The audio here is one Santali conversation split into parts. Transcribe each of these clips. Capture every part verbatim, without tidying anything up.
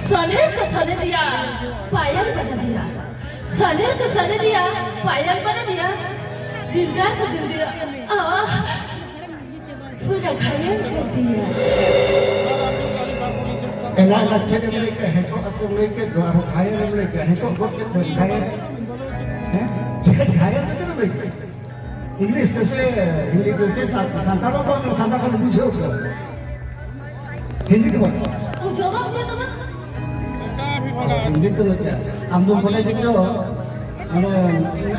ᱥᱚᱱᱮᱨ ᱠᱚ ᱥᱚᱱᱮᱨᱤᱭᱟ ᱯᱟᱭᱟᱞ ᱵᱟᱱᱟᱨᱤᱭᱟ, ᱥᱚᱱᱮᱨ ᱠᱚ ᱥᱚᱱᱮᱨᱤᱭᱟ ᱯᱟᱭᱟᱞ ᱵᱟᱱᱟᱨᱤᱭᱟ, ᱫᱤᱞᱫᱟᱨ ᱠᱚ ᱫᱤᱞᱫᱤᱭᱟ, ᱟᱦ, ᱯᱩᱨᱟ ᱜᱷᱟᱭᱮᱞ ᱠᱟᱨ ᱫᱤᱭᱟ᱾ ᱮᱱᱟ, ᱮᱱᱟ ᱪᱮᱫ ᱮᱢ ᱞᱟᱹᱭ ᱠᱮᱫ? ᱦᱮᱸᱠᱚᱜ ᱠᱟᱛᱮᱢ ᱞᱟᱹᱭ ᱠᱮᱫ ᱫᱚ, ᱟᱨᱦᱚᱸ ᱜᱷᱟᱭᱮᱞ ᱮᱢ ᱞᱟᱹᱭ ᱠᱮᱫ, ᱦᱮᱸᱠᱚᱜ ᱜᱚᱫ ᱠᱮᱫ ᱫᱚ ᱜᱷᱟᱭᱮᱞ᱾ ᱦᱮᱸ? ᱪᱮᱫ ᱜᱷᱟᱭᱮᱞ ᱫᱚ ᱪᱮᱫ ᱮᱢ ᱞᱟᱹᱭ ᱠᱮᱫ? ᱤᱝᱞᱤᱥ ᱛᱮᱥᱮ ᱦᱤᱱᱫᱤ ᱛᱮᱥᱮ ᱥᱟ-, ᱥᱟᱱᱛᱟᱲ ᱢᱟ ᱵᱟᱝ ᱠᱟᱱᱟ, ᱥᱟᱱᱛᱟᱲ ᱠᱷᱟᱱ ᱵᱩᱡᱷᱟᱹᱣ ᱠᱚ᱾ ᱦᱤᱱᱫᱤ ᱛᱮ ᱵᱟᱝ᱾ ᱵᱩᱡᱷᱟᱹᱣ ᱵᱟᱝ ᱦᱩᱭᱩᱜ ᱛᱟᱢᱟ᱾ ᱦᱤᱱᱫᱤ ᱛᱮ ᱞᱟᱹᱭ ᱠᱮᱫᱟ᱾ ᱟᱢ ᱫᱚ ᱢᱚᱱᱮ ᱡᱮ ᱪᱚ, ᱢᱟᱱᱮ,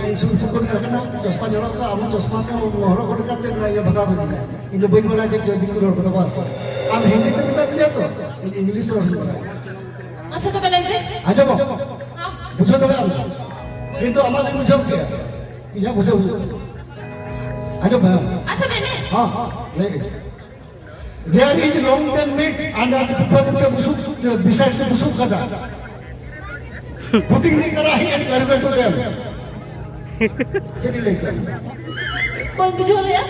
ᱤᱧ ᱥᱩᱨ ᱥᱩᱯᱩᱨ ᱨᱮ ᱠᱟᱱᱟ, ᱪᱚᱥᱢᱟ ᱧᱮᱞᱚᱜ ᱠᱟᱱᱟ, ᱟᱢ ᱪᱚᱥᱢᱟ ᱠᱚ ᱦᱚᱨᱚᱜ ᱜᱚᱫ ᱠᱟᱛᱮ ᱤᱭᱟᱹ ᱵᱷᱟᱜᱟᱣ ᱠᱟᱫᱤᱧᱟ᱾ ᱤᱧ ᱫᱚ ᱵᱟᱹᱧ ᱵᱟᱲᱟᱭᱟ ᱪᱮᱫ ᱪᱚ ᱫᱤᱠᱩ ᱨᱚᱲ ᱠᱚᱫᱚ, ᱵᱟᱥ᱾ ᱟᱢ ᱦᱤᱱᱫᱤ ᱛᱮᱢ ᱢᱮᱛᱟ ᱫᱤᱧᱟ ᱛᱚ, ᱤᱧ ᱤᱝᱞᱤᱥ ᱨᱚᱲ ᱤᱧ ᱵᱟᱲᱟᱭᱟ᱾ ᱟᱪᱪᱷᱟ, ᱛᱚᱵᱮ ᱞᱟᱹᱭ ᱯᱮ᱾ ᱟᱸᱡᱚᱢᱚᱜ? ᱦᱚᱸ᱾ ᱵᱩᱡᱷᱟᱹᱣ ᱫᱟᱲᱮᱭᱟᱜ ᱟᱢ ᱛᱚ? ᱠᱤᱱᱛᱩ ᱟᱢᱟᱜ ᱫᱚᱧ ᱵᱩᱡᱷᱟᱹᱣ ᱠᱮᱭᱟ᱾ ᱤᱧᱟᱹᱜ ᱵᱩᱡᱷᱟᱹᱣ ᱦᱩᱭᱩᱜ ᱛᱟᱢᱟ᱾ ᱟᱸᱡᱚᱢ ᱢᱮ᱾ ᱟᱪᱪᱷᱟ, ᱞᱟᱹᱭ ᱢᱮ᱾ ᱦᱚᱸ, ᱦᱚᱸ, ᱞᱟᱹᱭ ᱢᱮ᱾ There is long ten meet under the pipal butte busuk, beside the busuk gada. Putting the karahi and gargle to them. ᱪᱮᱫ ᱤᱧ ᱞᱟᱹᱭ ᱠᱮᱫᱟ? ᱵᱟᱹᱧ ᱵᱩᱡᱷᱟᱹᱣ ᱞᱮᱫᱼᱟ᱾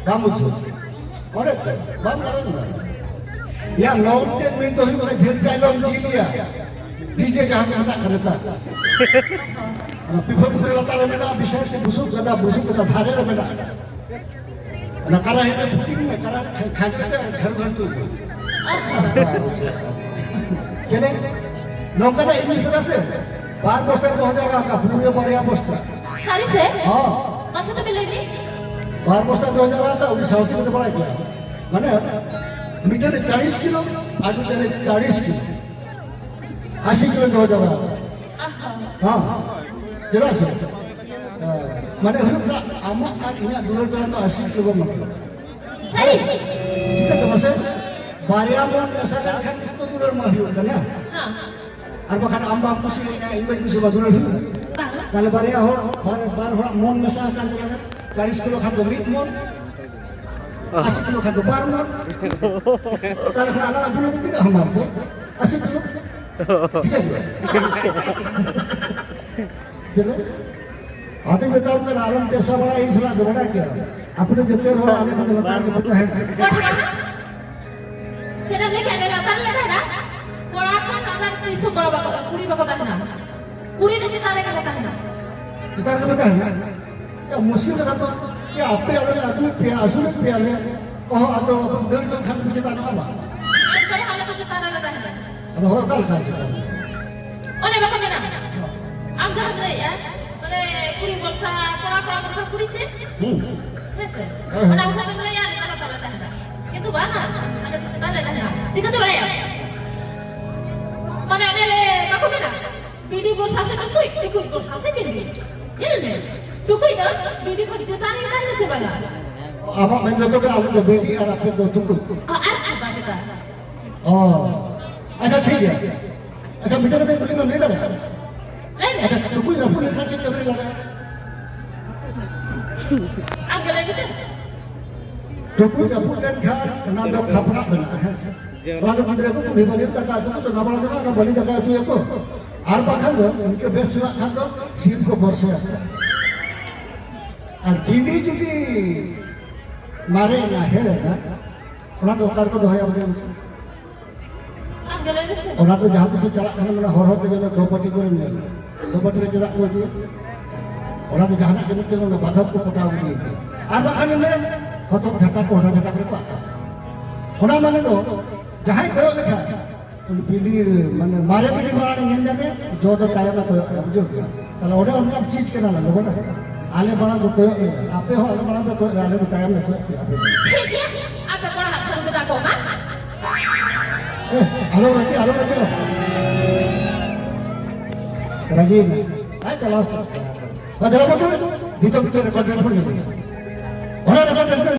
ᱵᱟᱢ ᱵᱩᱡᱷᱟᱹᱣ? ᱚᱸᱰᱮ ᱛᱚ, ᱵᱟᱢ ᱫᱟᱲᱮ ᱠᱟᱫᱟ᱾ ᱭᱟ, long ten meet ᱫᱚ ᱦᱩᱭᱩᱜ ᱠᱟᱱᱟ ᱡᱷᱟᱹᱞ ᱪᱟᱭᱞᱚᱢ ᱡᱤᱞ ᱭᱟ᱾ ᱰᱤᱡᱮ ᱡᱟᱦᱟᱸ ᱠᱚ ᱢᱮᱛᱟᱜ ᱠᱟᱱᱟ ᱱᱮᱛᱟᱨ᱾ ᱚᱱᱟ ᱯᱤᱯᱟᱹ ᱵᱩᱴᱟᱹ ᱞᱟᱛᱟᱨ ᱨᱮ ᱢᱮᱱᱟᱜᱼᱟ, ᱵᱤᱥᱮᱥ ᱵᱩᱥᱩᱵ ᱜᱟᱫᱟ, ᱵᱩᱥᱩᱵ ᱜᱟᱫᱟ ᱫᱷᱟᱨᱮ ᱨᱮ ᱢᱮᱱᱟᱜᱼᱟ᱾ ᱚᱱᱟ ᱠᱟᱨᱟ ᱦᱮᱡ ᱯᱩᱴᱤᱝ ᱢᱮ, ᱠᱟᱨᱟ ᱠᱷᱟᱸᱡ ᱠᱟᱛᱮ ᱜᱷᱟᱹᱨᱩ ᱜᱷᱟᱹᱨᱩ ᱩᱛᱩ᱾ ᱪᱮᱞᱮ? ᱱᱚᱝᱠᱟᱱᱟᱜ ᱤᱝᱞᱤᱥ ᱠᱟᱫᱟ ᱥᱮ? ᱵᱟᱨ ᱵᱚᱥᱛᱟ ᱫᱚᱦᱚ ᱡᱟᱣᱨᱟ ᱟᱠᱟᱫ, ᱯᱩᱨᱟᱹ ᱵᱟᱨᱭᱟ ᱵᱚᱥᱛᱟ᱾ ᱥᱟᱹᱨᱤ ᱥᱮ? ᱦᱚᱸ᱾ ᱢᱟᱥᱮ ᱛᱚᱵᱮ ᱞᱟᱹᱭ ᱢᱮ᱾ ᱵᱟᱨ ᱵᱚᱥᱛᱟ ᱫᱚᱦᱚ ᱡᱟᱣᱨᱟ ᱟᱠᱟᱫ, ᱩᱱᱤ ᱥᱟᱦᱚᱥᱤ ᱠᱚᱫᱚ ᱵᱟᱲᱟᱭ ᱜᱮᱭᱟ᱾ ᱢᱟᱱᱮ, ᱢᱤᱫᱴᱮᱱ ᱨᱮ ᱪᱟᱞᱤᱥ ᱠᱤᱞᱳ ᱟᱨ ᱢᱤᱫᱴᱮᱱ ᱨᱮ ᱪᱟᱞᱤᱥ ᱠᱤᱞᱳ᱾ ᱟᱥᱤ ᱠᱤᱞᱳ ᱫᱚᱦᱚ ᱡᱟᱣᱨᱟ ᱟᱠᱟᱫ᱾ ᱟᱦᱟ᱾ ᱦᱚᱸ᱾ ᱪᱮᱫᱟᱜ ᱥᱮ? ᱢᱟᱱᱮ ᱦᱩᱭᱩᱜ ᱠᱟᱱᱟ, ᱟᱢᱟᱜ ᱟᱨ ᱤᱧᱟᱹᱜ ᱫᱩᱞᱟᱹᱲ ᱛᱟᱞᱟ ᱫᱚ ᱟᱥᱤ ᱠᱤᱞᱳ ᱢᱚᱛᱞᱚᱵ᱾ ᱥᱟᱹᱨᱤ? ᱪᱤᱠᱟᱹᱛᱮ ᱢᱟᱥᱮ? ᱵᱟᱨᱭᱟ ᱢᱚᱱ ᱢᱮᱥᱟ ᱞᱮᱱᱠᱷᱟᱱ ᱜᱮ ᱛᱚ ᱫᱩᱞᱟᱹᱲ ᱢᱟ ᱦᱩᱭᱩᱜ ᱠᱟᱱᱟ᱾ ᱦᱮᱸ᱾ ᱟᱨ ᱵᱟᱠᱷᱟᱱ ᱟᱢ ᱵᱟᱢ ᱠᱩᱥᱤᱭᱟᱹᱧᱟ, ᱤᱧ ᱵᱟᱹᱧ ᱠᱩᱥᱤᱭᱟᱢᱟ, ᱫᱩᱞᱟᱹᱲ ᱦᱩᱭᱩᱜᱼᱟ? ᱵᱟᱝ᱾ ᱛᱟᱦᱞᱮ ᱵᱟᱨᱭᱟ ᱦᱚᱲ, ᱵᱟᱨ, ᱵᱟᱨ ᱦᱚᱲᱟᱜ ᱢᱚᱱ ᱢᱮᱥᱟ ᱟᱠᱟᱱ ᱛᱟᱞᱟᱝᱟ, ᱪᱟᱞᱤᱥ ᱠᱤᱞᱳ ᱠᱷᱟᱱ ᱫᱚ ᱢᱤᱫ ᱢᱚᱱ, ᱟᱥᱤ ᱠᱤᱞᱳ ᱠᱷᱟᱱ ᱫᱚ ᱵᱟᱨ ᱢᱚᱱ᱾ ᱛᱟᱦᱞᱮ ᱠᱷᱟᱱ ᱟᱞᱟᱝᱟᱜ ᱫᱩᱞᱟᱹᱲ ᱫᱚ ᱛᱤᱱᱟᱹᱜ ᱦᱟᱢᱟᱞ ᱛᱮ? ᱟᱥᱤ ᱠᱤᱞᱳ᱾ ᱴᱷᱤᱠ ᱟᱪᱷᱮ? ᱪᱮᱫ? ᱟᱫᱚᱧ ᱢᱮᱛᱟᱢ ᱠᱟᱱᱟ, ᱟᱞᱚᱢ ᱪᱮᱥᱴᱟ ᱵᱟᱲᱟᱭᱟ ᱤᱧ ᱥᱟᱞᱟᱜ ᱫᱚ, ᱵᱟᱰᱟᱭ ᱠᱮᱭᱟ᱾ ᱟᱯᱮ ᱫᱚ ᱡᱚᱛᱚ ᱦᱚᱲ ᱟᱞᱮ ᱠᱷᱚᱱ ᱫᱚ ᱞᱟᱛᱟᱨ ᱨᱮᱜᱮ ᱯᱮ ᱛᱟᱦᱮᱱ ᱠᱟᱱᱟ᱾ ᱥᱮᱴᱟ ᱞᱮᱠᱟ ᱞᱮ ᱞᱟᱛᱟᱨ ᱞᱮ ᱛᱟᱦᱮᱱᱟ᱾ ᱠᱚᱲᱟ ᱠᱷᱚᱱ ᱞᱟᱛᱟᱨ ᱵᱟᱠᱚ, ᱠᱩᱲᱤ ᱵᱟᱠᱚ ᱛᱟᱦᱮᱱᱟ, ᱠᱩᱲᱤ ᱫᱚ ᱪᱮᱛᱟᱱ ᱨᱮᱜᱮ ᱠᱚ ᱛᱟᱦᱮᱱᱟ᱾ ᱪᱮᱛᱟᱱ ᱨᱮᱜᱮ ᱛᱟᱦᱮᱱᱟ? ᱭᱟ, ᱢᱩᱥᱠᱤᱞ ᱠᱟᱛᱷᱟ ᱛᱚ᱾ ᱭᱟ, ᱟᱯᱮ ᱟᱞᱮ ᱞᱮ ᱟᱹᱜᱩᱭᱮᱫ ᱯᱮᱭᱟ, ᱟᱹᱥᱩᱞᱮᱫ ᱯᱮᱭᱟᱞᱮ, ᱚᱦᱚ, ᱟᱫᱚ ᱫᱟᱹᱲ ᱡᱚᱝ ᱠᱷᱟᱱ ᱯᱮ ᱪᱮᱛᱟᱱ ᱨᱮ ᱵᱟᱝ? ᱮᱱᱛᱮ ᱨᱮᱦᱚᱸ ᱟᱞᱮ ᱫᱚ ᱪᱮᱛᱟᱱ ᱨᱮᱞᱮ ᱛᱟᱦᱮᱱᱟ᱾ ᱟᱫᱚ ᱦᱚᱲ ᱚᱠᱟ ᱞᱮᱠᱟ ᱪᱮᱛᱟᱱ ᱨᱮ? ᱚᱱᱮ ᱵᱟᱠᱚ ᱢᱮᱱᱟ, ᱟᱢ ᱡᱟᱦᱟᱸᱢ ᱞᱟᱹᱭᱮᱜᱼᱟ, ᱢᱟᱱᱮ ᱠᱩᱲᱤ ᱵᱚᱨᱥᱟ ᱠᱚᱲᱟ, ᱠᱚᱲᱟ ᱵᱚᱨᱥᱟ ᱠᱩᱲᱤ ᱥᱮ? ᱦᱩᱸ᱾ ᱦᱮᱸ ᱥᱮ? ᱦᱮᱸ, ᱦᱮᱸ᱾ ᱚᱱᱟ ᱦᱤᱥᱟᱹᱵ ᱛᱮᱢ ᱞᱟᱹᱭᱟ, ᱟᱞᱮ ᱫᱚ ᱞᱟᱛᱟᱨ ᱨᱮᱞᱮ ᱛᱟᱦᱮᱱᱟ᱾ ᱠᱤᱱᱛᱩ ᱵᱟᱝᱟ, ᱟᱞᱮ ᱫᱚ ᱪᱮᱛᱟᱱ ᱨᱮᱞᱮ ᱛᱟᱦᱮᱱᱟ᱾ ᱪᱤᱠᱟᱹᱛᱮ ᱵᱟᱲᱟᱭᱟᱢ? ᱢᱟᱱᱮ ᱚᱱᱮ ᱵᱟᱠᱚ ᱢᱮᱱᱟ, ᱵᱤᱰᱤ ᱵᱚᱨᱥᱟ ᱥᱮ ᱴᱩᱠᱩᱡ, ᱴᱩᱠᱩᱡ ᱵᱚᱨᱥᱟ ᱥᱮ ᱵᱤᱰᱤ᱾ ᱧᱮᱞ ᱢᱮ, ᱴᱩᱠᱩᱡ ᱫᱚ ᱵᱤᱰᱤ ᱠᱷᱚᱱ ᱪᱮᱛᱟᱱ ᱨᱮ ᱛᱟᱦᱮᱱᱟ ᱥᱮ ᱵᱟᱝᱟ? ᱟᱢᱟᱜ ᱢᱮᱱ ᱫᱚ ᱛᱚᱵᱮ ᱟᱞᱮ ᱫᱚ ᱵᱤᱰᱤ ᱟᱨ ᱟᱯᱮ ᱫᱚ ᱴᱩᱠᱩᱡ? ᱚ, ᱟᱨ ᱪᱮᱛᱟᱱ ᱪᱮᱛᱟᱱ᱾ ᱚ, ᱟᱪᱪᱷᱟ, ᱴᱷᱤᱠ ᱜᱮᱭᱟ᱾ ᱟᱪᱪᱷᱟ, ᱢᱤᱫᱴᱟᱝ ᱠᱟᱛᱷᱟ ᱠᱩᱞᱤ ᱢᱮ, ᱞᱟᱹᱭ ᱫᱟᱲᱮᱭᱟᱜᱼᱟ? ᱞᱟᱹᱭ ᱢᱮ᱾ ᱟᱪᱪᱷᱟ, ᱴᱩᱠᱩᱡ ᱨᱟᱹᱯᱩᱫ ᱞᱮᱱᱠᱷᱟᱱ ᱪᱮᱫ ᱠᱟᱹᱢᱤ ᱨᱮ ᱞᱟᱜᱟᱜᱼᱟ? ᱟᱢ ᱜᱮ ᱞᱟᱹᱭ ᱢᱮᱥᱮ᱾ ᱴᱩᱠᱩᱡ ᱨᱟᱹᱯᱩᱫ ᱞᱮᱱᱠᱷᱟᱱ ᱚᱱᱟ ᱫᱚ ᱠᱷᱟᱯᱨᱟᱜ ᱵᱮᱱᱟᱜᱼᱟ, ᱦᱮᱸ ᱥᱮ? ᱚᱱᱟ ᱫᱚ ᱜᱤᱫᱽᱨᱟᱹ ᱠᱚ ᱠᱩᱞᱦᱤ ᱵᱟᱹᱞᱤ ᱨᱮ ᱫᱟᱠᱟ ᱩᱛᱩ ᱠᱚ ᱪᱚᱸᱫᱟ ᱵᱟᱲᱟ ᱡᱚᱝᱟ, ᱚᱱᱟ ᱵᱟᱹᱞᱤ ᱫᱟᱠᱟ ᱩᱛᱩᱭᱟᱠᱚ᱾ ᱟᱨ ᱵᱟᱠᱷᱟᱱ ᱫᱚ ᱤᱱᱠᱟᱹ ᱵᱮᱥ ᱧᱚᱜᱟᱜ ᱠᱷᱟᱱ ᱫᱚ ᱥᱤᱢ ᱠᱚ ᱵᱚᱨᱥᱮ ᱟᱠᱚ᱾ ᱟᱨ ᱵᱤᱱᱰᱤ ᱡᱩᱫᱤ ᱢᱟᱨᱮ ᱮᱱᱟ, ᱦᱮᱲ ᱮᱱᱟ, ᱚᱱᱟ ᱫᱚ ᱚᱠᱟ ᱨᱮᱠᱚ ᱫᱚᱦᱚᱭᱟ, ᱵᱟᱲᱟᱭ ᱢᱮᱥᱮ? ᱟᱢ ᱜᱮ ᱞᱟᱹᱭ ᱢᱮᱥᱮ᱾ ᱚᱱᱟ ᱫᱚ ᱡᱟᱦᱟᱸ ᱛᱤᱥ ᱮ ᱪᱟᱞᱟᱜ ᱠᱷᱟᱱ, ᱢᱟᱱᱮ ᱦᱚᱨ ᱦᱚᱨ ᱛᱮ ᱡᱮᱱᱚ ᱫᱚᱯᱟᱹᱴᱤ ᱠᱚᱨᱮ ᱧᱮᱞ, ᱫᱚᱯᱟᱹᱴᱤ ᱨᱮ ᱪᱮᱫᱟᱜ ᱠᱚ ᱤᱫᱤᱭᱟ? ᱚᱱᱟ ᱫᱚ ᱡᱟᱦᱟᱱᱟᱜ ᱜᱮ ᱢᱤᱫᱴᱮᱱ ᱚᱱᱟ ᱵᱟᱫᱷᱚᱠ ᱠᱚ ᱯᱚᱴᱟᱣ ᱤᱫᱤᱭᱟ᱾ ᱟᱨ ᱵᱟᱠᱷᱟᱱ ᱧᱮᱞ ᱢᱮ, ᱦᱚᱛᱚᱫ ᱡᱷᱟᱴᱟ ᱠᱚ, ᱚᱱᱟ ᱡᱷᱟᱴᱟ ᱠᱚᱨᱮ ᱠᱚ ᱟᱠᱟ᱾ ᱚᱱᱟ ᱢᱟᱱᱮ ᱫᱚ ᱡᱟᱦᱟᱸᱭ ᱠᱚᱭᱚᱜ ᱞᱮᱠᱷᱟᱱ ᱩᱱᱤ ᱵᱤᱞᱤ, ᱢᱟᱱᱮ ᱢᱟᱨᱮ ᱵᱤᱞᱤ ᱢᱟᱲᱟᱝ ᱧᱮᱞ ᱧᱟᱢᱮ, ᱡᱚ ᱫᱚ ᱛᱟᱭᱚᱢ ᱮ ᱠᱚᱭᱚᱜ ᱮᱭᱟ, ᱵᱩᱡᱷᱟᱹᱣ ᱠᱮᱫᱟ? ᱛᱟᱦᱞᱮ ᱚᱸᱰᱮ ᱚᱱᱠᱟᱱ ᱪᱤᱡᱽ ᱠᱟᱱᱟ ᱞᱮ, ᱞᱚᱜᱚᱱ ᱟᱞᱮ ᱢᱟᱲᱟᱝ ᱠᱚ ᱠᱚᱭᱚᱜ ᱞᱮᱭᱟ, ᱟᱯᱮ ᱦᱚᱸ ᱟᱞᱮ ᱢᱟᱲᱟᱝ ᱯᱮ ᱠᱚᱭᱚᱜ ᱞᱮᱭᱟ, ᱟᱞᱮ ᱫᱚ ᱛᱟᱭᱚᱢ ᱞᱮ ᱠᱚᱭᱚᱜ ᱯᱮᱭᱟ, ᱟᱯᱮ ᱫᱚ᱾ ᱴᱷᱤᱠ ᱜᱮᱭᱟ, ᱟᱯᱮ ᱠᱚᱲᱟ ᱦᱟᱜ ᱥᱟᱹᱨᱤ ᱠᱟᱛᱷᱟ ᱠᱚ ᱢᱟ᱾ ᱮ, ᱟᱞᱚ ᱨᱟᱹᱜᱤ, ᱟᱞᱚ ᱨᱟᱹᱜᱤ, ᱟᱞᱚ᱾ ᱨᱟᱹᱜᱤ ᱢᱮ᱾ ᱟᱭ ᱪᱟᱞᱟᱣ ᱦᱚᱪᱚ᱾ ᱟᱨ ᱫᱮᱞᱟ ᱵᱟᱹᱵᱩ, ᱱᱤᱛᱚᱜ ᱢᱤᱫᱴᱮᱱ record ᱴᱮᱞᱤᱯᱷᱳᱱ ᱧᱟᱢᱚᱜᱼᱟ᱾ ᱚᱱᱟ record ᱴᱮᱞᱤᱯᱷᱳᱱ